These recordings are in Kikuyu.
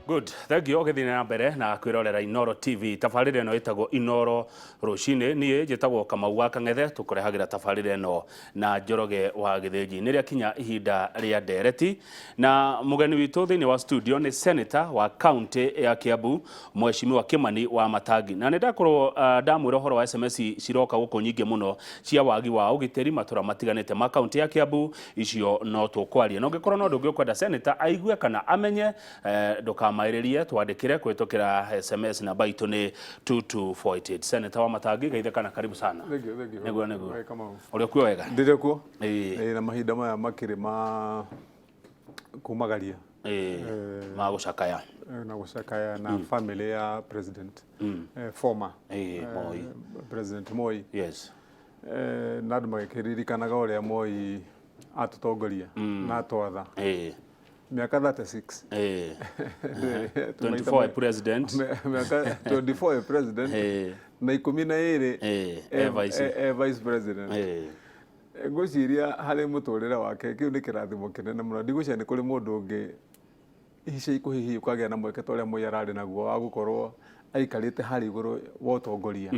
Good. Thank you ũgĩthiĩ na mbere na kwĩrorera Inoro TV. Tabarĩra ĩno ĩtagwo Inoro Rũcinĩ. Niĩ njĩtagwo Kamau wa Kang'ethe, tũkũrehagĩra tabarĩra ĩno na Njoroge wa Gĩthĩnji. Nĩ rĩakinya ihinda rĩa ndereti na mũgeni witũ thĩinĩ wa studio nĩ senator wa county ya Kiambu Mheshimiwa Kimani wa Matangi. Na nĩ ndakorwo ndamwĩra ũhoro wa SMS ciroka gũkũ nyingĩ mũno cia wagi wa ũgitĩri matũra matiganĩte ma county ya Kiambu, icio no tũkwaria. Na ũngĩkorwo no ũndũ ũngĩ ũkwenda senator aigue kana amenye, ndũkamaĩrĩrie, twandĩkĩre kũhĩtũkĩra SMS, namba itũ nĩ 22488. Senator wa Matangi, geithĩka na karibu sana. Thank you, thank you. Nĩguo. Wee Kamau. Ũrĩ kuo wega? Ndĩrĩ kuo. Ĩĩ. Na mahinda maya makĩrĩ ma kumagaria. Ĩĩ, ma gũcakaya. Na gũcakaya na family ya president, former Moi. President Moi. Na andũ magĩkĩririkanaga ũrĩa Moi atũtongoria na atwatha mĩaka 36. 24 president. Mĩaka 24 president na 12 e vice. E vice president. Ngwĩciria harĩ mũtũrĩre wake kĩu nĩ kĩrathimo kĩnene mũno. Ndigwĩciria nĩ kũrĩ mũndũ ũngĩ ica ikuhĩ hihi ũkagĩa na mweke ta ũrĩa Moi ararĩ naguo wa gũkorwo aikarĩte harĩa igũrũ wa ũtongoria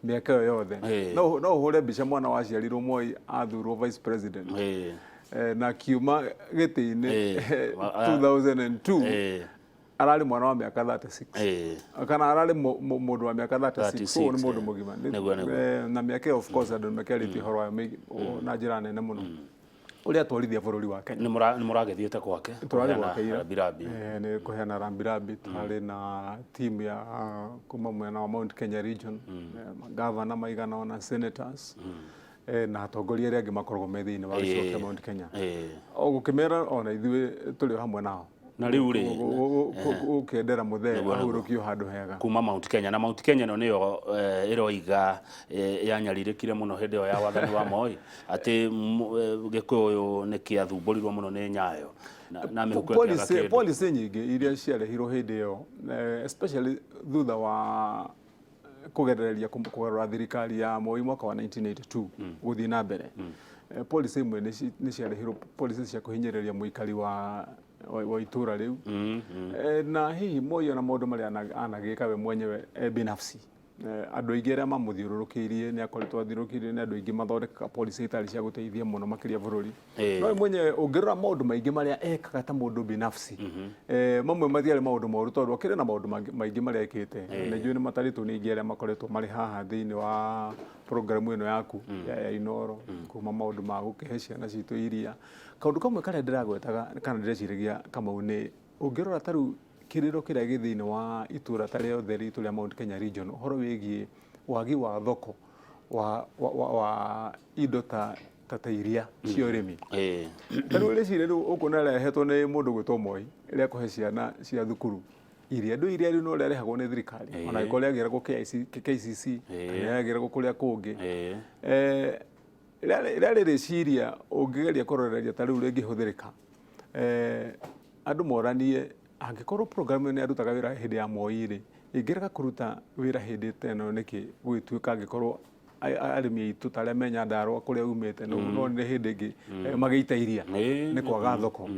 mĩaka ĩyo yothe. No ũhũre mbica mwana waciarirwo Moi athurwo vice president na akiuma gĩtĩ-inĩ 2002, ararĩ mwana wa mĩaka 36 kana ararĩ mũndũ wa mĩaka 36, ũyũ nĩ mũndũ mũgima. Nĩguo. Na mĩaka ĩyo, of course, andũ nĩ makĩarĩtie ũhoro wayo na njĩra nene mũno ũrĩa atwarithia bũrũri wa Kenya. Nĩ mũragĩthiĩte gwake? Tũrarĩ kũheana gwake ira. Rambirambi. Nĩ kũheana rambirambi. Tũrarĩ na team ya kuma mwena wa Mount Kenya region, gavana maigana ũna, senators, na atongoria arĩa angĩ makoragwo me thĩinĩ wa gĩcigo kĩa Mount Kenya, o gũkĩmera ona ithuĩ tũrĩ o hamwe nao. Na rĩu rĩ, gũkĩendera mũthee ahurũkio handũ hega. Kuma Mount Kenya, na Mount Kenya ĩno nĩyo ĩroiga yanyarirĩkire mũno hĩndĩ ĩyo ya wathani wa Moi, atĩ Gĩkũyũ nĩ kĩathumbũrirwo mũno nĩ Nyayo na mĩhuko ĩkĩaga Policy, kĩndũ. Policy nyingĩ iria ciarehirwo hĩndĩ ĩyo, especially thutha wa kũgerereria kũgarũra thirikari ya Moi mwaka wa 1982 gũthiĩ na mbere, policy imwe nĩ ciarehirwo, policy cia kũhinyĩrĩria mũikari wa itũra rĩu. Na hihi Moi ona maũndũ marĩa anagĩka we mwenyewe binafsi, andũ aingĩ arĩa mamũthiũrũrũkĩirie, nĩ akoretwo athiũrũrũkĩirio nĩ andũ aingĩ mathondekaga policy itarĩ cia gũteithia mũno makĩria bũrũri. No we mwenyewe ũngĩrora maũndũ maingĩ marĩa ekaga ta mũndũ binafsi, mamwe matiarĩ maũndũ moru tondũ akĩrĩ na maũndũ maingĩ marĩa ekĩte. Na njũĩ nĩ matarĩtwo nĩ aingĩ arĩa makoretwo marĩ haha thĩinĩ wa programu ĩno yaku ya Inoro, kuma maũndũ ma gũkĩhe ciana citũ iria. Kaũndũ kamwe karĩa ndĩragwetaga kana ndĩreciragia, Kamau, nĩ ũngĩrora ta rĩu kĩrĩro kĩrĩa gĩ thĩinĩ wa itũra ta rĩothe ritũ rĩa Mount Kenya region, ũhoro wĩgiĩ wagi wa thoko wa indo ta iria cia ũrĩmi. Ta rĩu rĩciria rĩu ũkuona rĩrehetwo nĩ mũndũ gwĩtwo Moi rĩa kũhe ciana cia thukuru iria, ndũ iria rĩu no rĩarĩhagwo nĩ thirikari ona angĩkorwo rĩagĩragwo KIC, KCC kana rĩagĩragwo kũrĩa kũngĩ. Rĩarĩ rĩciria ũngĩgeria kũroreria ta rĩu rĩngĩhũthĩrĩka, andũ moranie angĩkorwo program ĩyo nĩ yarutaga wĩra hĩndĩ ya Moi rĩ, ĩngĩrega kũruta wĩra hĩndĩ ta ĩno nĩkĩ? Gũgĩtuĩka angĩkorwo arĩmi aitũ ta arĩa me Nyandarũa kũrĩa umĩte no nĩ hĩndĩ ĩngĩ magĩita iria nĩ kwaga thoko.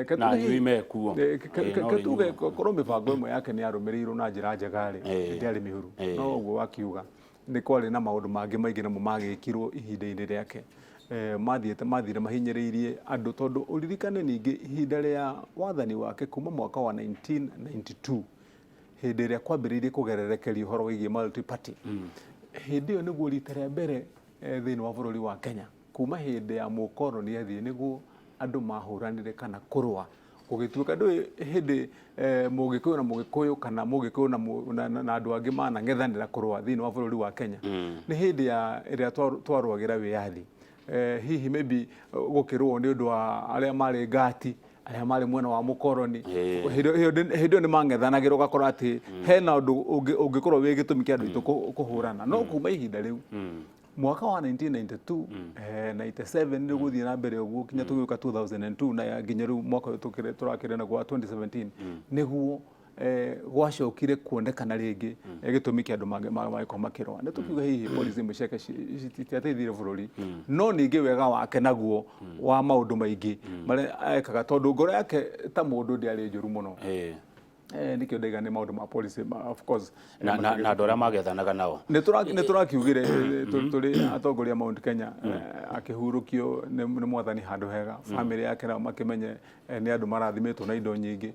Ke Na tuge anyui mekuo. No ke tuge rĩnyuo. Korwo mĩbango ĩmwe yake nĩ yarũmĩrĩirwo na njĩra njega rĩ, ndĩarĩ mĩũru. No ũguo wakiuga nĩ kwarĩ na maũndũ mangĩ maingĩ namo magĩkirwo ihinda-inĩ rĩake, mathiĩte mathire mahinyĩrĩirie andũ, tondũ ũririkane ningĩ ihinda rĩa wathani wake kuma mwaka wa 1992 hĩndĩ ĩrĩa kwambĩrĩirie kũgererekerio ũhoro wĩgiĩ multi party, hĩndĩ ĩyo nĩguo rita rĩa mbere thĩinĩ wa bũrũri wa Kenya kuma hĩndĩ ya mũkoroni athiĩ nĩguo andũ mahũranire kana kũrũa gũgĩtuĩka ndũĩ hĩndĩ mũgĩkũyũ na mũgĩkũyũ kana mũgĩkũyũ na andũ angĩ manang'ethanĩra kũrũa thĩinĩ wa bũrũri wa Kenya nĩ hĩndĩ ya ĩrĩa twarũagĩra wĩyathi. Hihi maybe gũkĩrũo nĩ ũndũ wa arĩa marĩ ngati, arĩa marĩ mwena wa mũkoroni, hĩndĩ ĩyo nĩ mang'ethanagĩra, ũgakora atĩ hena ũndũ ũngĩkorwo wĩ gĩtũmi kĩa andũ aitũ kũhũrana. No kuma ihinda rĩu mwaka wa 1992, 97 nĩ gũthiĩ na mbere ũguo kinya tũgĩũka 2002 na nginya rĩu mwaka ũyũ tũrakĩrĩ naguo wa 2017, nĩguo gwacokire kuonekana rĩngĩ gĩtũmi kĩa andũ mangĩkorwo makĩrũa. Nĩ tũkiuga hihi policy imwe ciake citiateithirie bũrũri, no ningĩ wega wake naguo wa maũndũ maingĩ marĩa ekaga, tondũ ngoro yake ta mũndũ ndĩarĩ njũru mũno. Nĩkĩo ndaiga nĩ maũndũ ma policy of course. Na andũ arĩa magethanaga nao. Nĩ tũrakiugire tũrĩ atongoria Mount Kenya, akĩhurũkio nĩ mwathani handũ hega, family yake nao makĩmenye nĩ andũ marathimĩtwo na indo nyingĩ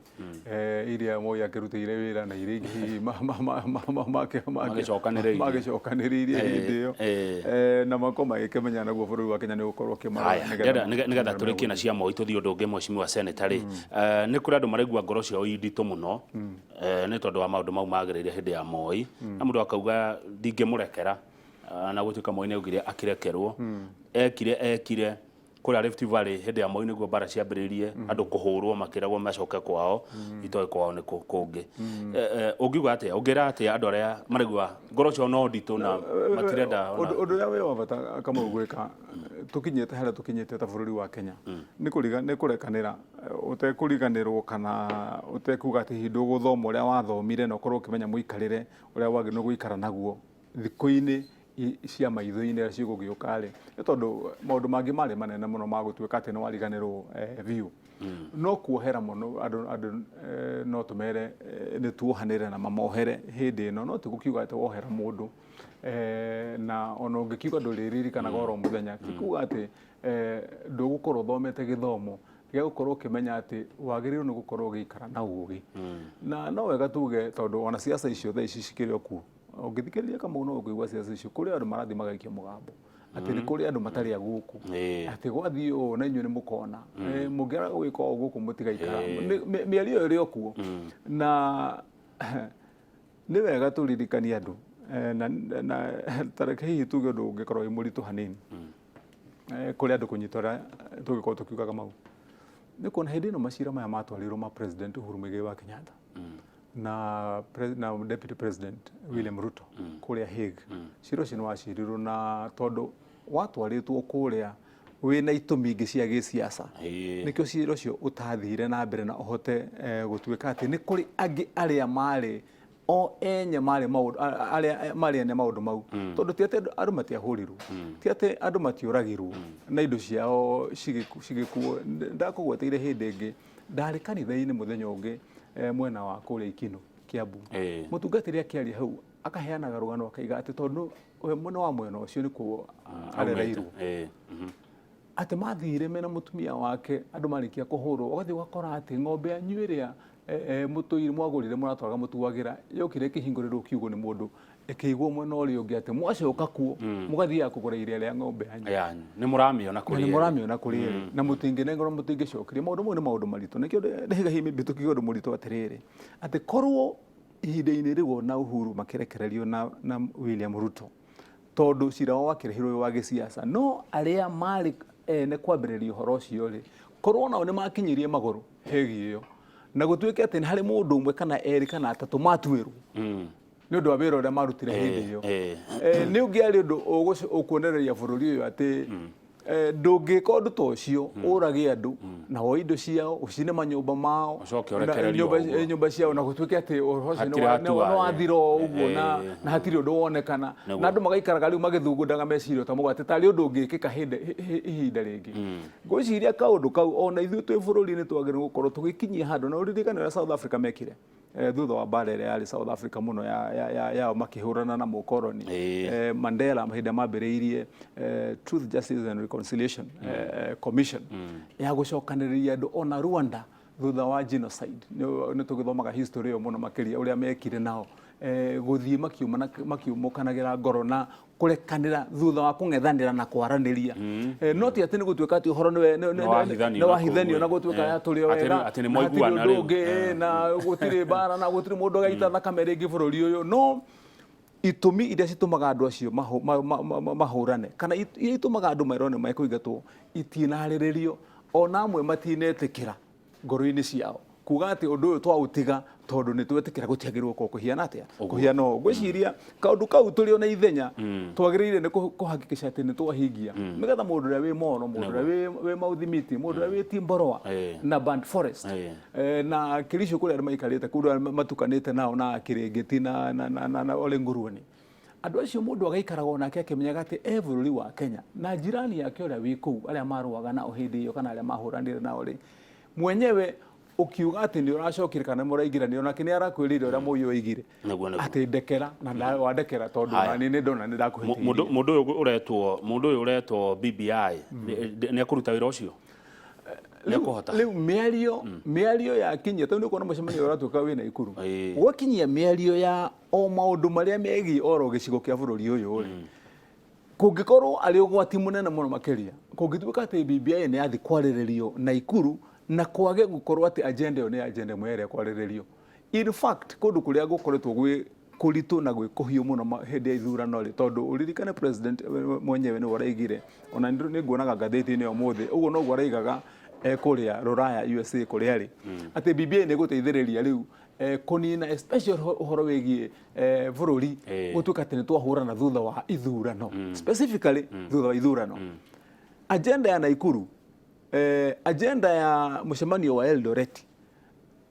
iria Moi akĩrutĩire wĩra na iria ingĩ hihi magĩcokanĩrĩirie. Magĩcokanĩrĩirie hĩndĩ ĩyo na makorwo magĩkĩmenya naguo bũrũri wa Kenya nĩ ũgũkorwo ũkĩmarora. Haya, nĩgetha tũrĩkie na cia Moi, tũthiĩ ũndũ ũngĩ. Mheshimiwa Senator rĩ, nĩ kũrĩ andũ maraigua ngoro ciao i nditũ mũno nĩ tondũ wa maũndũ mau magĩrĩire hĩndĩ ya Moi, na mũndũ akauga ndingĩmũrekera, na gũtuĩka Moi nĩ augire akĩrekerwo ekire kũrĩa Rift Valley hĩndĩ ya Moi nĩguo mbara ciambĩrĩirie, andũ kũhũrwo makĩragwo macoke kwao, itoĩ kwao nĩ kũngĩ. Ũngiuga atĩa, ũngĩra atĩa andũ arĩa maraigua ngoro ciao no nditũ na matirenda ona? Ũndũ ũrĩa wĩ wa bata, Kamau, gwĩka tũkinyĩte harĩa tũkinyĩte ta bũrũri wa Kenya nĩ kũriga nĩ kũrekanĩra ũtekũriganĩrwo kana ũtekuga atĩ hihi ndũgũthoma ũrĩa wathomire na ũkorwo ũkĩmenya mũikarĩre ũrĩa wagĩrĩirwo gũikara naguo thikũ-inĩ cia maitho-inĩ iria cigũgĩũka rĩ, nĩ tondũ maũndũ mangĩ marĩ manene mũno ma gũtuĩka atĩ nĩ wariganĩrwo biũ. No kuohera mũno andũ, no tũmere nĩ tuohanĩre na mamohere hĩndĩ ĩno, no ti gũkiuga atĩ wohera mũndũ na ona ũngĩkiuga ndũrĩririkanaga oro mũthenya, ti kuga atĩ ndũgũkorwo ũthomete gĩthomo gĩa gũkorwo ũkĩmenya atĩ wagĩrĩirwo nĩ gũkorwo ũgĩikara na ũgĩ. Na no wega tuge tondũ ona siasa icio thaa ici cikĩrĩ o kuo, ũngĩthikĩrĩria, Kamau, no ũkũigua siasa icio kũrĩ andũ marathiĩ magaikia mũgambo atĩ nĩ kũrĩ andũ matarĩ a gũkũ, atĩ gwathiĩ ũũ na inyuĩ nĩ mũkona. Mũngĩaga gwĩka ũũ gũkũ mũtigaikara. Mĩario ĩyo ĩrĩ o kuo, na nĩ wega tũririkanie andũ na ta reke hihi tuge ũndũ ũngĩkorwo wĩ mũritũ hanini kũrĩ andũ kũnyita ũrĩa tũngĩkorwo tũkiuga, Kamau, nĩ kuona hĩndĩ ĩno macira maya matwarirwo ma President Uhuru Muigai wa Kenyatta na Deputy President William Ruto kũrĩa Hague, cira ũcio nĩ wacirirwo na tondũ watwarĩtwo kũrĩa wĩna itũmi ingĩ cia gĩsiasa, nĩkĩo cira ũcio ũtathire na mbere na ũhote gũtuĩka atĩ nĩ kũrĩ angĩ arĩa marĩ o enye marĩ maũndũ arĩa marĩ ene maũndũ mau, tondũ ti atĩ andũ matiahũrirwo, ti atĩ andũ matiũragirwo na indo ciao cigĩkuo. Ndakũgweteire hĩndĩ ĩngĩ ndarĩ kanitha-inĩ mũthenya ũngĩ mwena wa kũrĩa Ikino, Kiambu. Mũtungatĩri akĩaria hau akaheanaga rũgano akaiga atĩ tondũ we mwena wa mwena ũcio nĩkuo arereirwo, atĩ mathire mena mũtumia wake, andũ marĩkia kũhũrwo ũgathiĩ ũgakora atĩ ng'ombe yanyu ĩrĩa mũtũire mwagũrire mũratwaraga mũtuagĩra yokire ĩkĩhingũrĩrwo kiugũ nĩ mũndũ ĩkĩigwo mwena ũrĩa ũngĩ, atĩ mwacoka kuo mũgathiaga kũgũra iria rĩa ng'ombe yanyu. Yanyu nĩ mũramĩona na kũrĩ nĩ erĩ. Mũramĩona kũrĩ erĩ na mũtingĩnengerwo, mũtingĩcokerio. Maũndũ mau nĩ maũndũ maritũ, nĩkĩo ndĩhiga hihi maybe tũkiuga ũndũ mũritũ atĩrĩrĩ, atĩ korwo ihinda-inĩ rĩu ona Uhuru makĩrekererio na William Ruto, tondũ cira wao wakĩrehirwo wĩ wa gĩsiasa, no arĩa marĩ ene kwambĩrĩria ũhoro ũcio rĩ, korwo nao nĩ makinyirie magũrũ Hague ĩyo na gũtuĩke atĩ nĩ harĩ mũndũ ũmwe kana erĩ kana atatũ matuĩrwo nĩ ũndũ wa wĩra ũrĩa marutire hĩndĩ ĩyo, nĩ ũngĩarĩ ũndũ ũkuonereria bũrũri ũyũ atĩ ndũngĩka ũndũ ta ũcio, ũrage andũ na woe indo ciao, ũcine manyũmba mao, ũcoke ũrekererio nyũmba ũguo. Nyũmba ciao na gũtuĩke atĩ ũhoro ũcio nĩ hatirĩ hatua, nĩ wathira o ũguo na hatirĩ ũndũ wonekana, na andũ magaikaraga rĩu magĩthungundaga meciria ta mũgwate tarĩ ũndũ ũngĩkĩka hĩndĩ ihinda rĩngĩ. Ngwĩciria kaũndũ kau ona ithuĩ twĩ bũrũri nĩ twagĩrĩirwo gũkorwo tũgĩkinyia handũ, na ũririkane ũrĩa South Africa mekire thutha wa mbara ĩrĩa yarĩ South Africa mũno yao makĩhũrana na mũkoroni. Mandela hĩndĩ ĩrĩa mambĩrĩirie Truth, Justice and Reconciliation Commission ya gũcokanĩrĩria andũ, ona Rwanda thutha wa genocide, nĩ tũgĩthomaga history ĩyo mũno makĩria ũrĩa mekire nao, gũthiĩ makiumũkanagĩra ngoro na kũrekanĩra thutha wa kũng'ethanĩra na kwaranĩria. No ti atĩ nĩ gũtuĩka atĩ ũhoro nĩ wahithanio nĩ na wahithanio kũu, na gũtuĩka ya tũrĩ o atĩ wega atĩ nĩ na hatirĩ mwaiguana ũndũ rĩu. ũngĩ, na gũtirĩ mbara na gũtirĩ mũndũ ũgaita thakame rĩngĩ bũrũri ũyũ. No itũmi iria citũmaga andũ acio mahũrane kana iria itũmaga andũ merwo nĩ mekũingatwo itinarĩrĩrio, ona amwe matinetĩkĩra ngoro-inĩ ciao kuga atĩ ũndũ ũyũ twaũtiga tondũ nĩ twetĩkĩra gũtiagĩrĩirwo gũkorwo kũhiana atĩa kũhiana ũũ. Ngwĩciria kaũndũ kau tũrĩ ona ithenya twagĩrĩire nĩ kũhakikisha atĩ nĩ twahingia, nĩgetha mũndũ ũrĩa wĩ Moro, mũndũ ũrĩa wĩ Mauthimiti, mũndũ ũrĩa wĩ Timboroa na Burnt Forest na Kericho kũrĩa andũ maikarĩte kũndũ arĩa matukanĩte nao na Kĩrĩngĩti na Ole Nguruoni, andũ acio mũndũ agaikaraga onake akĩmenyaga atĩ e bũrũri wa Kenya na jirani yake ũrĩa wĩ kũu, arĩa marũaga nao hĩndĩ ĩyo kana arĩa mahũranire nao rĩ, mwenyewe Ũkiuga atĩ nĩ ũracokire kana mũraingĩranire, onake nĩ arakwĩrĩire ũrĩa Moi oigire Nĩguo, nĩguo. atĩ ndekera na wandekera tondũ Haya. nani nĩ ndona nĩ ndakũhĩtĩirie. Mũndũ ũyũ ũretwo BBI nĩ ekũruta wĩra ũcio, nĩ ekũhota? Rĩu mĩario yakinyia, tondũ nĩ ũkuona mũcemanio ũratuĩka wĩ Naikuru, gwakinyia mĩario ya o maũndũ marĩa megiĩ oro gĩcigo kĩa bũrũri ũyũ rĩ, kũngĩkorwo arĩ ũgwati mũnene mũno makĩria kũngĩtuĩka atĩ BBI nĩ yathi kwarĩrĩrio Naikuru na kwage gũkorwo atĩ agenda ĩyo nĩ agenda ĩmwe ĩrĩa kwarĩrĩrio. In fact, kũndũ kũrĩa gũkoretwo gwĩ kũritũ na gwĩ kũhiũ mũno hĩndĩ ya ithurano rĩ, tondũ ũririkane president mwenyewe nĩwe ũraigire, ona nĩ nguonaga ngathĩti-inĩ ũmũthĩ ũguo noguo araigaga kũrĩa Rũraya, USA kũrĩa rĩ, atĩ BBI nĩ ĩgũteithĩrĩria rĩu kũnina especially ũhoro wĩgiĩ bũrũri gũtuĩka atĩ nĩ twahũrana thutha wa ithurano, specifically thutha wa ithurano. Agenda ya Naikuru, agenda ya mũcemanio wa Eldoret,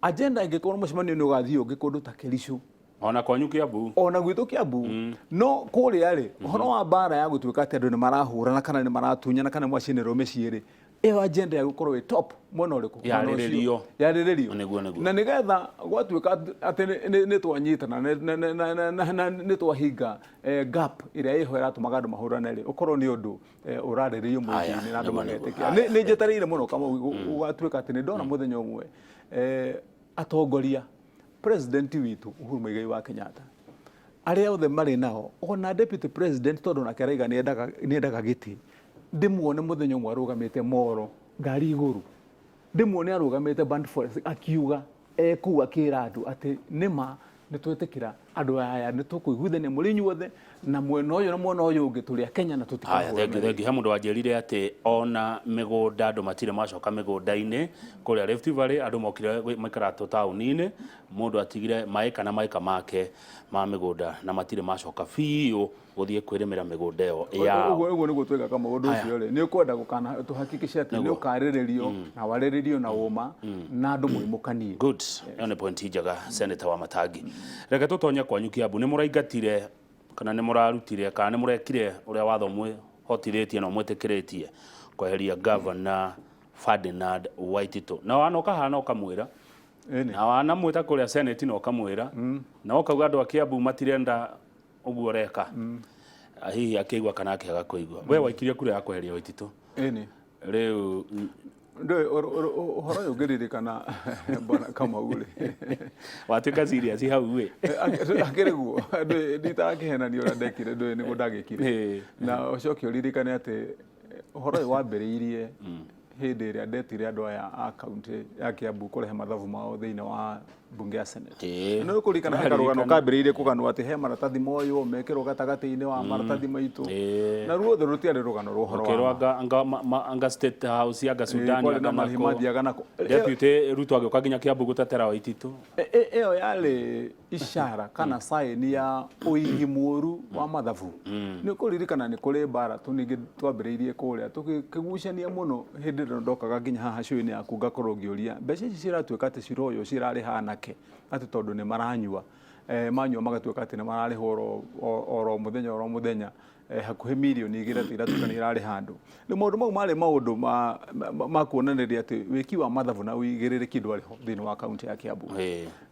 agenda ĩngĩkorwo mũcemanio nĩ ũgathiĩ ũngĩ kũndũ ta Kericho, Ona kwanyu Kiambu. Ona gwitũ Kiambu. No kũrĩa rĩ, ũhoro wa mbara ya gũtuĩka atĩ andũ nĩ marahũrana kana nĩ maratunyana kana nĩ macinĩrwo mĩciĩ rĩ, ĩyo agenda ya gũkorwo ĩ top mwena ũrĩkũ? Mwena ũcio. Yarĩrĩrio. Yarĩrĩrio. Nĩguo. Na nĩgetha gwatuĩka atĩ nĩ twanyitana na nĩ twahinga gap ĩrĩa ĩho ĩratũmaga andũ mahũrane rĩ, ũkorwo nĩ ũndũ ũrarĩrĩrio mũingĩ-inĩ na andũ Nĩguo, nĩguo. magetĩkĩra. Nĩ njetereire mũno Kamau gũgatuĩka atĩ nĩ ndona mũthenya ũmwe atongoria, president witũ Uhuru Muigai wa Kenyatta, arĩa othe marĩ nao, ona deputy president, tondũ nake araiga nĩendaga gĩtĩ, ndĩmuone mũthenya ũmwe arũgamĩte Moro ngari igũrũ, ndĩmuone arũgamĩte Burnt Forest akiuga ekũu akĩra andũ atĩ nĩma nĩ twetĩkĩra andũ aya, nĩ tũkũiguithania mũrĩ inyuothe na mwena ũyũ na mwena ũyũ ũngĩ, tũrĩ a Kenya na Haya, tũtikahũrana. Thank you, thank you. He mũndũ wanjĩrire atĩ ona mĩgũnda andũ matirĩ macoka mĩgũnda-inĩ kũrĩa Rift Valley, andũ mokire maikara tũtaũni-inĩ, mũndũ atigire maĩka na maĩka make ma mĩgũnda na matirĩ macoka biũ gũthiĩ kwĩrĩmĩra mĩgũnda ĩyo yao. Ũguo nĩguo twĩkaga maũndũ Haya. ũcio rĩ, nĩ ũkwenda gũkana tũhakikishe atĩ nĩ ũkarĩrĩrio na warĩrĩrio na ũma na andũ moimũkanie. Good, ĩyo nĩ point njega, Senator wa Matangi. Reke tũtonye kwanyu Kiambu. Nĩ mũraingatire kana nĩ mũrarutire kana nĩ mũrekire ũrĩa watho mwĩhotithĩtie na ũmwĩtĩkĩrĩtie kweheria Governor Ferdinand Waititu, na wana ũkahana ũkamwĩra na wanamwĩta kũrĩa Senate na ũkamwĩra na ũkauga andũ a Kiambu matirenda ũguo ũreka. Hihi akĩigua kana akĩaga kũigua, we waikirie kura ya kweheria Waititu? Ĩni. Rĩu Ndũĩ ũhoro ũyũ ũngĩririkana, bwana Kamau rĩ, watuĩka serious hau ĩ. Akĩrĩ guo ndũĩ nditarakĩhenania ũrĩa ndekire, ndũĩ nĩguo ndagĩkire. Na ũcoke ũririkane atĩ ũhoro ũyũ wambĩrĩirie hĩndĩ ĩrĩa ndetire andũ aya a kaunti ya Kiambu kũrehe mathabu mao thĩinĩ wa mbunge ya Senate. Nĩ ũkũririkana he karũgano kambĩrĩirie kũganwo atĩ he maratathi moywo mekĩrwo gatagatĩ-inĩ wa maratathi maitũ, na ruothe rũtiarĩ rũgano rwa ũhoro Ũkĩrwo wa ma. anga State House, anga Sudan, Kwarĩ anga na marĩhi nako. mathiaga nako. Deputy Ruto agĩũka nginya Kiambu gũtetera Waititu. Ĩyo yarĩ ishara kana sign ya ũigi mũru wa mathabu. Nĩ ũkũririkana nĩ kũrĩ mbara tu ningĩ twambĩrĩirie kũrĩa tũkĩgucania mũno hĩndĩ ĩrĩa ndokaga nginya haha show-inĩ yaku, ngakorwo ngĩũria mbeca ici ciratuĩka atĩ ciroywo cirarĩha anake atĩ tondũ nĩ maranyua, manyua magatuĩka atĩ nĩ mararĩhwo oro mũthenya oro mũthenya, hakuhĩ mirioni 2 atĩ iratuĩka nĩ irarĩha andũ. Rĩu maũndũ mau marĩ maũndũ ma kuonanĩria atĩ wĩki wa mathabu na ũigĩrĩrĩki ndwarĩ ho thĩinĩ wa kaunti ya Kiambu.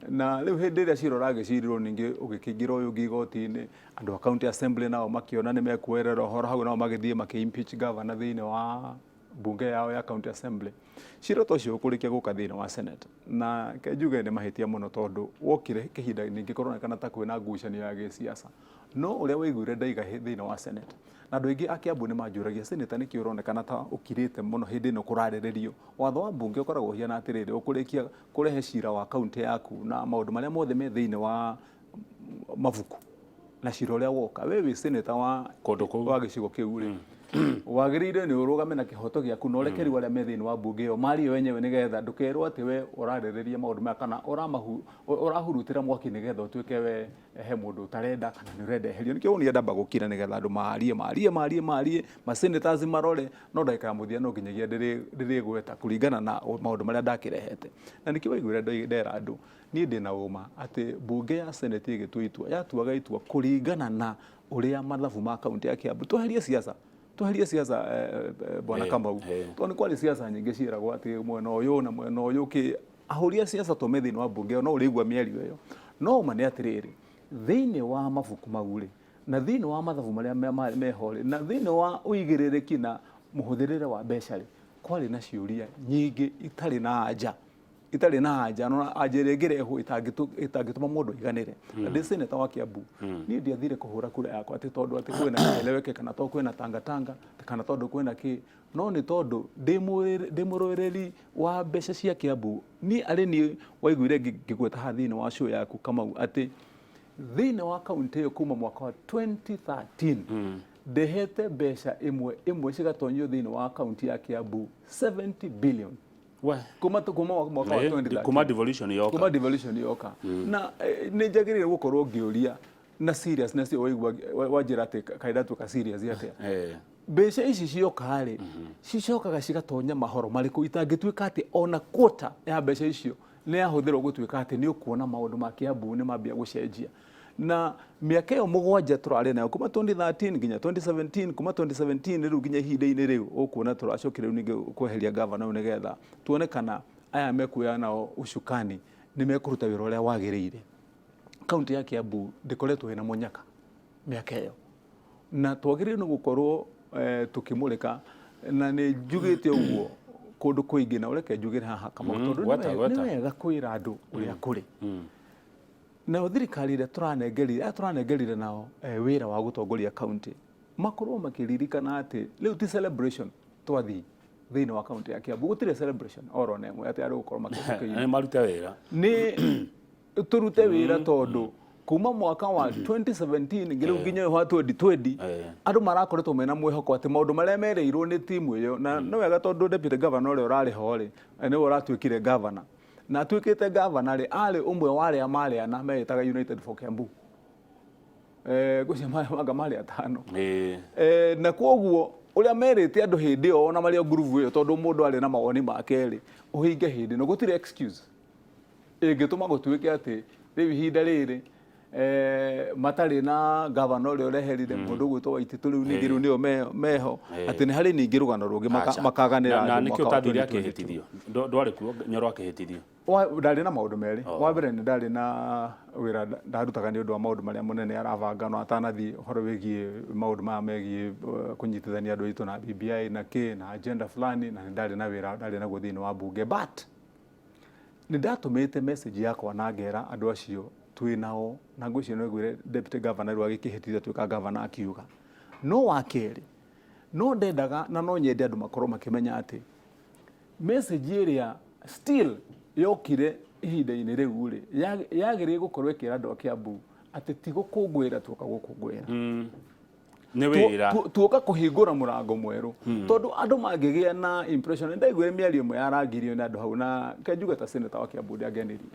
Na rĩu hĩndĩ ĩrĩa cira ũragĩcirirwo ningĩ ũgĩkĩingĩra ũyũ ũngĩ igoti-inĩ, andũ a county assembly nao makĩona nĩ mekuoerera ũhoro hau, nao magĩthiĩ makĩ impeach governor thĩinĩ wa mbunge yao ya county assembly. Cira ta ũcio ũkũrĩkia gũka thĩinĩ wa Senate, na ke njuge nĩ mahĩtia mũno tondũ wokire kĩhinda ningĩ kũronekana ta kwĩna ngucanio ya gĩsiasa, no ũrĩa waiguire ndaiga thĩinĩ wa Senate, na andũ aingĩ a Kiambu nĩ manjũragia, "Senator, nĩkĩ ũronekana ta ũkirĩte mũno hĩndĩ ĩno kũrarĩrĩrio?" Watho wa mbunge ũkoragwo ũhiana atĩrĩrĩ, ũkũrĩkia kũrehe cira wa kaunti yaku na maũndũ marĩa mothe me thĩinĩ wa mabuku na cira ũrĩa woka, we wĩ senator wa Kũndũ kũu. Wa gĩcigo kĩu rĩ, wagĩrĩire nĩ ũrũgame na kĩhoto gĩaku na ũreke rĩu arĩa me thĩinĩ wa mbunge ĩyo marie wenyewe, nĩgetha ndũkerwo atĩ we ũrarĩrĩria maũndũ maya kana ũrahurutĩra mwaki nĩgetha ũtuĩke we he mũndũ ũtarenda kana nĩ ũrenda eherio. Nĩkĩo wonire ndamba gũkira nĩgetha andũ marie marie marie marie, ma senators marore, no ndagĩka ya mũthia no nginyagia ndĩrĩgweta kũringana na maũndũ marĩa ndakĩrehete. Na nĩkĩo waiguire ndera andũ niĩ ndĩna ũma atĩ mbunge ya Senate ĩgĩtua itua yatuaga itua kũringana na ũrĩa mathabu ma kaunti ya Kiambu. Tweherie siasa, tweherie siasa, bwana Kamau, tondũ nĩ kwarĩ siasa nyingĩ ciĩragwo atĩ mwena ũyũ na mwena ũyũ kĩ. Ahũri a siasa to me thĩinĩ wa mbunge ĩyo no ũrĩigua mĩario ĩyo. No ma nĩ atĩrĩrĩ, thĩinĩ wa mabuku mau rĩ, na thĩinĩ wa mathabu marĩa meho rĩ, na thĩinĩ wa ũigĩrĩrĩki na mũhũthĩrĩre wa mbeca rĩ, kwarĩ na ciũria nyingĩ itarĩ na anja, itarĩ na anja, na anja ĩrĩa ĩngĩrehwo ĩtangĩtũma mũndũ aiganĩre. Na ndĩ senator wa Kiambu, niĩ ndiathire kũhũra kura yakwa atĩ tondũ atĩ kwĩna kieleweke kana tondũ kwĩna tangatanga kana tondũ kwĩna kĩ, no nĩ tondũ ndĩ mũrũĩrĩri wa mbeca cia Kiambu. Niĩ arĩ niĩ waiguire ngĩgweta haha thĩinĩ wa show yaku Kamau atĩ thĩinĩ wa kaunti ĩyo kuma mwaka wa 2013 ndehete mbeca ĩmwe ĩmwe cigatonyio thĩinĩ wa kaunti ya Kiambu 70 billion. We. Kuma mwaka wa 2013. Kuma devolution yoka. Kuma devolution yoka. Na nĩ njagĩrĩire gũkorwo ngĩũria na seriousness ĩyo waigua wanjĩra atĩ kaĩ ndatuĩka serious atĩa. Mbeca ici cioka rĩ, cicokaga cigatonya mahoro marĩkũ itangĩtuĩka atĩ ona quarter ya mbeca icio nĩ yahũthĩrwo gũtuĩka atĩ nĩ ũkuona maũndũ ma Kiambu nĩ mambia gũcenjia. Na mĩaka ĩyo mũgwanja tũrarĩ nayo kuma 2013 nginya 2017, kuma 2017 rĩu nginya ihinda-inĩ rĩu ũkuona tũracokire rĩu ningĩ kweheria gavana ũyũ nĩgetha tuone kana aya mekuoya nao ũcukani nĩ mekũruta wĩra ũrĩa wagĩrĩire. Kaunti ya Kiambu ndĩkoretwo ĩna mũnyaka mĩaka ĩyo, na twagĩrĩirwo nĩ gũkorwo tũkĩmũrĩka, na nĩ njugĩte ũguo kũndũ kũingĩ, na ũreke njugĩre haha Kamau, tondũ nĩ wega kwĩra andũ ũrĩa kũrĩ. Nayo thirikari ĩrĩa tũranengerire, aya tũranengerire nao wĩra wa gũtongoria kaunti, makorwo makĩririkana atĩ rĩu ti celebration twathiĩ thĩinĩ wa kaunti ya Kiambu, gũtirĩ celebration oro na ĩmwe atĩ andũ gũkorwo makĩũkĩire. Nĩ marute wĩra. Nĩ tũrute wĩra tondũ kuma mwaka wa 2017 nginya rĩu nginya ũyũ wa 2020 andũ marakoretwo mena mwĩhoko atĩ maũndũ marĩa merĩirwo nĩ timu ĩyo, na nĩ wega tondũ deputy governor ũrĩa ũrarĩ ho rĩ, nĩwe ũratuĩkire governor, na atuĩkĩte governor rĩ, arĩ ũmwe wa arĩa marĩ ana meĩtaga United for Kiambu. Ngwĩciria manga marĩ atano. Na koguo ũrĩa merĩte andũ hĩndĩ ĩyo ona marĩ o ngurubu ĩyo, tondũ mũndũ arĩ na mawoni make rĩ, ũhinge hĩndĩ ĩno gũtirĩ excuse ĩngĩtũma gũtuĩke atĩ rĩu ihinda rĩrĩ matarĩ na gavana ũrĩa ũreherire mũndũ ũgwĩtwo Waititu rĩu ningĩ rĩu nĩo meho atĩ nĩ harĩ ningĩ rũgano rũngĩ makaganĩra Na nĩkĩo ũtathire akĩhĩtithio? Ndwarĩ kuo Nyoro akĩhĩtithio? Ndarĩ na maũndũ merĩ. Wa mbere nĩ ndarĩ na wĩra ndarutaga nĩ ũndũ wa maũndũ marĩa mũnene arabanga no atanathiĩ ũhoro wĩgiĩ maũndũ maya megiĩ kũnyitithania andũ aitũ na BBI na kĩ na agenda fulani, na nĩ ndarĩ na wĩra ndarĩ naguo thĩinĩ wa mbunge, but nĩ ndatũmĩte message yakwa na ngera andũ acio twĩ nao, na ngwĩciria no ngwĩre deputy governor rĩu agĩkĩhĩtithia tuĩka governor akiuga. No wa kerĩ no ndendaga na no nyende andũ makorwo makĩmenya atĩ message ĩrĩa still yokire ihinda-inĩ rĩu rĩ, yagĩrĩire gũkorwo ĩkĩra andũ a Kiambu atĩ ti gũkũngũĩra tuoka gũkũngũĩra. Nĩ wĩra. Tuoka kũhingũra mũrango mwerũ. Tondũ andũ mangĩgĩa na impression, nĩ ndaiguire mĩario ĩmwe yarangirio nĩ andũ hau, na kenjuga ta senator wa Kiambu ndĩangenirie.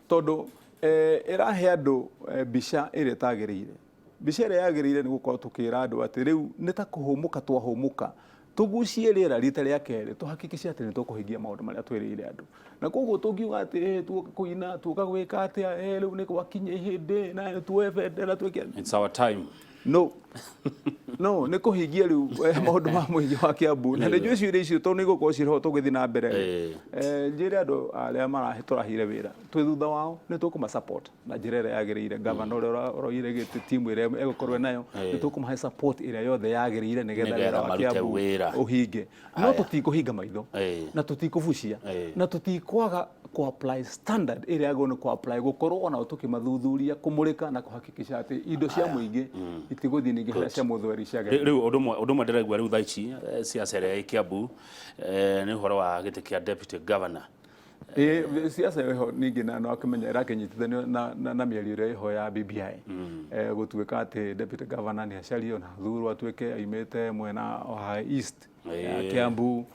Tondũ ĩrahe andũ mbica ĩrĩa ĩtagĩrĩire. Mbica ĩrĩa yagĩrĩire nĩ gũkorwo tũkĩra andũ atĩ rĩu nĩ ta kũhũmũka twahũmũka, tũgucie rĩera rita rĩa kerĩ, tũhakikice atĩ nĩ tũkũhingia maũndũ marĩa twĩrĩire andũ. Na koguo tũngiuga atĩ tuoka kũina, tuoka gwĩka atĩa, rĩu nĩ gwakinya ihĩndĩ, na tuoe bendera twĩke. It's our time. No. No, nĩ kũhingia rĩu maũndũ ma mũingĩ wa Kiambu. Na nĩ njũĩ ciũria icio tondũ nĩ igũkorwo cirĩ ho tũgĩthiĩ na mbere. Njĩre andũ arĩa tũrahire wĩra, twĩ thutha wao, nĩ tũkũma support na njĩra ĩrĩa yagĩrĩire. Gavana ũrĩa ũroire gĩtĩ, timu ĩrĩa egũkorwo nayo, nĩ tũkũmahe support ĩrĩa yothe yagĩrĩire nĩgetha wĩra wa Kiambu ũhinge. No tũtikũhinga maitho, na tũtikũbucia, na tũtikwaga kũ apply standard ĩrĩa yagĩrĩirwo nĩ kũ apply, gũkorwo ona tũkĩmathuthuria, kũmũrĩka na kũhakikisha atĩ indo cia mũingĩ itigũthiĩ ningĩ harĩa cia mũthweri ciagĩrĩire. Rĩu ũndũ ũmwe ndĩraigua rĩu thaa ici siasa ĩrĩa ĩ Kiambu nĩ ũhoro wa gĩtĩ kĩa deputy governor. Siasa ĩho ningĩ na no akĩmenya ĩrakĩnyitithanio na mĩario ĩrĩa ĩho ya BBI. Gũtuĩka atĩ deputy governor nĩ acario na athurwo atuĩke aimĩte mwena wa East ya Kiambu,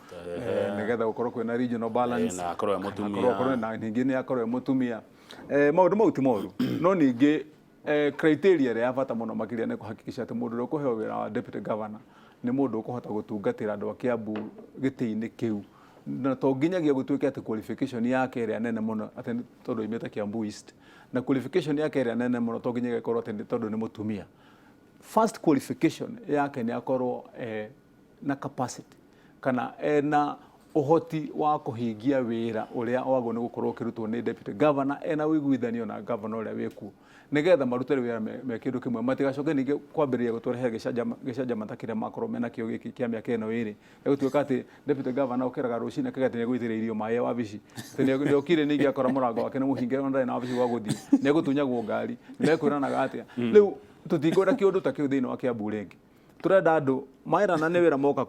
nĩgetha gũkorwo kwĩna regional balance. Na akorwo e mũtumia. Na ningĩ nĩ akorwo e mũtumia. Maũndũ mau ti moru, no ningĩ criteria ĩrĩa ya bata mũno makĩria nĩ kũhakikisha atĩ mũndũ ũrĩa ũkũheo wĩra wa deputy governor nĩ mũndũ ũkũhota gũtungatĩra andũ a Kiambu gĩtĩ-inĩ kĩu, na to nginyagia gũtuĩke atĩ qualification yake ĩrĩa nene mũno atĩ tondũ aimĩte Kiambu East, na qualification yake ĩrĩa nene mũno to nginyagia ĩkorwo atĩ tondũ nĩ mũtumia. First qualification yake nĩ akorwo na capacity kana ena Ũhoti wa kũhingia wĩra ũrĩa wagwo nĩ gũkorwo ũkĩrutwo nĩ deputy governor ena ũiguithanio na governor ũrĩa wĩkuo, nĩgetha marute wĩra me kĩndũ kĩmwe, matigacoke ningĩ kwambĩrĩria gũtũrehe gĩcanjama ta kĩrĩa makorwo menakĩo gĩkĩ kĩa mĩaka ĩno ĩrĩ, gĩgũtuĩka atĩ deputy governor okĩraga rũcinĩ akauga atĩ nĩegũitĩrĩrio maĩ wabici, atĩ nĩokire ningĩ akora mũrango wake nĩ mũhinge ona ndarĩ na wabici gwa gũthiĩ, nĩegũtunyagwo ngari, nĩmekwĩranaga atĩa. Rĩu tũtikwenda kĩũndũ ta kĩu thĩinĩ wa Kiambu rĩngĩ. Tũrenda andũ maerana nĩ wĩra moka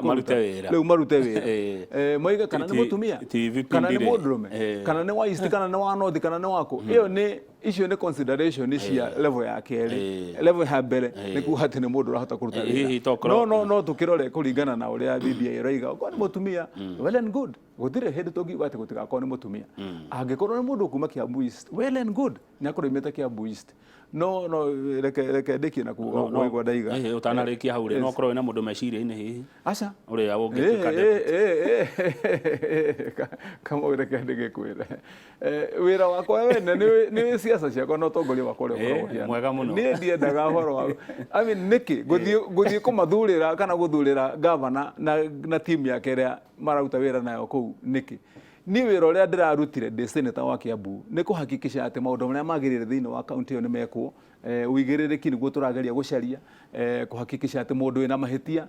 marute wĩra. Rĩu marute wĩra. Moige kana nĩ mũtumia, ti vipindi kana nĩ rĩ. Mũndũrũme, kana nĩ wa east, kana nĩ wa north, kana nĩ wakũ. Ĩyo nĩ icio nĩ consideration cia level ya kerĩ. Level ya mbere nĩ kuga atĩ nĩ mũndũ ũrahota kũruta Hihi wĩra. tokorwo- No tũkĩrore kũringana na ũrĩa BBI ĩroiga, okorwo nĩ mũtumia, well and good. Gũtirĩ hĩndĩ tũngiuga atĩ gũtigakorwo nĩ mũtumia. Angĩkorwo nĩ mũndũ kuma Kiambu East, well and good, nĩ akorwo aumĩte Kiambu East. No reke ndĩkie na kuga ũguo ndaiga. Ũtanarĩkia hau rĩ, no ũkorwo wĩna mũndũ meciria-inĩ hihi Aca. Ũrĩa ũngĩtuĩka deputy? Kamau, reke ndĩgĩkwĩre, wĩra wakwa wene nĩ ciaca ciakwa na ũtongoria wakwa ũrĩa ũkoragwo ũhiana. Mwega mũno. Niĩ ndiendaga ũhoro wa, I mean, nĩkĩ ngũthiĩ kũmathurĩra kana gũthurĩra gavana na timu yake ĩrĩa mararuta wĩra nayo kũu nĩkĩ? Niĩ wĩra ũrĩa ndĩrarutire ndĩ senator wa Kiambu nĩ kũhakikisha atĩ maũndũ marĩa magĩrĩire thĩinĩ wa kaunti ĩyo nĩ mekwo. Ũigĩrĩrĩki nĩguo tũrageria gũcaria, kũhakikisha atĩ mũndũ wĩna mahĩtia,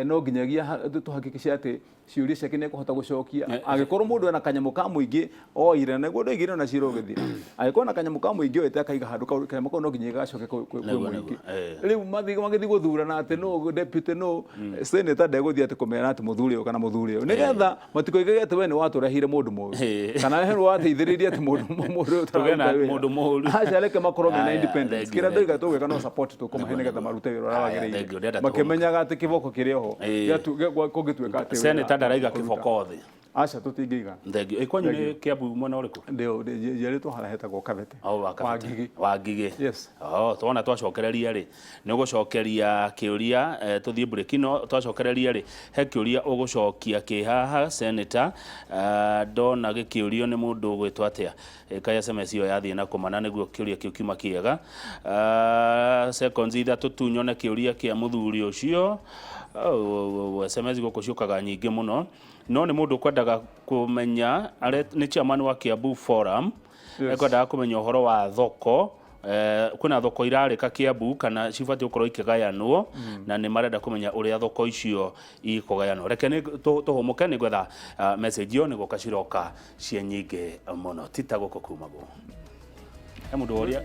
no nginyagia tũhakikishe atĩ ciũria ciake nĩ ekũhota gũcokia. Angĩkorwo mũndũ ena kanyamũ ka mũingĩ oire, na nĩguo ndoigire ona cira ũgĩthira, angĩkorwo na kanyamũ ka mũingĩ oete akaiga handũ kau, kanyamũ kau no nginya gagacoke kwĩ mũingĩ. Rĩu mathiĩ magĩthiĩ gũthurana atĩ nũ deputy, nũ senator, ndegũthiĩ atĩ kũmera atĩ mũthure ũyũ kana mũthure ũyũ, nĩgetha matikoigage atĩ we nĩ watũreheire mũndũ mũru kana we wateithĩrĩirie atĩ mũndũ ũyũ Tũgĩe na ũtararuta wĩra. Mũndũ mũru. Aca, reke makorwo mena Aya, independence. thank you, Kĩrĩa thank ndoiga tũgwĩka no support tũkũmahe nĩgetha marute wĩra ũrĩa Aya, thank you, wagĩrĩire, ndĩrenda makĩmenyaga atĩ kĩboko kĩrĩ oho kũngĩtuĩka atĩ wĩra Senator ndaraiga kũruta. Kĩboko thĩ. Aca, tũtingĩiga. Thank you. Kwanyu nĩ Kiambu mwena ũrĩkũ? Njiarĩtwo harĩa hetagwo Kabete. Oh, wa Kabete. Wangigĩ. Wangigĩ. Yes. Oh, twona twacokereria rĩ, nĩ ũgũcokeria kĩũria, tũthiĩ break, no twacokereria rĩ, he kĩũria ũgũcokia kĩ haha, senator. Ndona gĩkĩũrio nĩ mũndũ ũgwĩtwo atĩa? Kaĩ SMS ĩyo yathiĩ na kũmana nĩguo kĩũria kĩu kiuma kĩega. Seconds 3 tu nyone kĩũria kĩa mũthuri ũcio. Oh, SMS gũkũ ciũkaga nyingĩ mũno, no nĩ mũndũ ũkwendaga kũmenya, nĩ chairman wa Kiambu Forum. Ekwendaga kũmenya ũhoro wa thoko. Kwĩna thoko irarĩka Kiambu kana cibatiĩ gũkorwo ikĩgayanwo, na nĩ marenda kũmenya ũrĩa thoko icio ikũgayanwo. Reke nĩ tũhũmũke, nĩ gwetha message ĩyo, nĩ gũka ciroka ciĩ nyingĩ mũno, ti ta gũkũ kumagwo he mũndũ woria.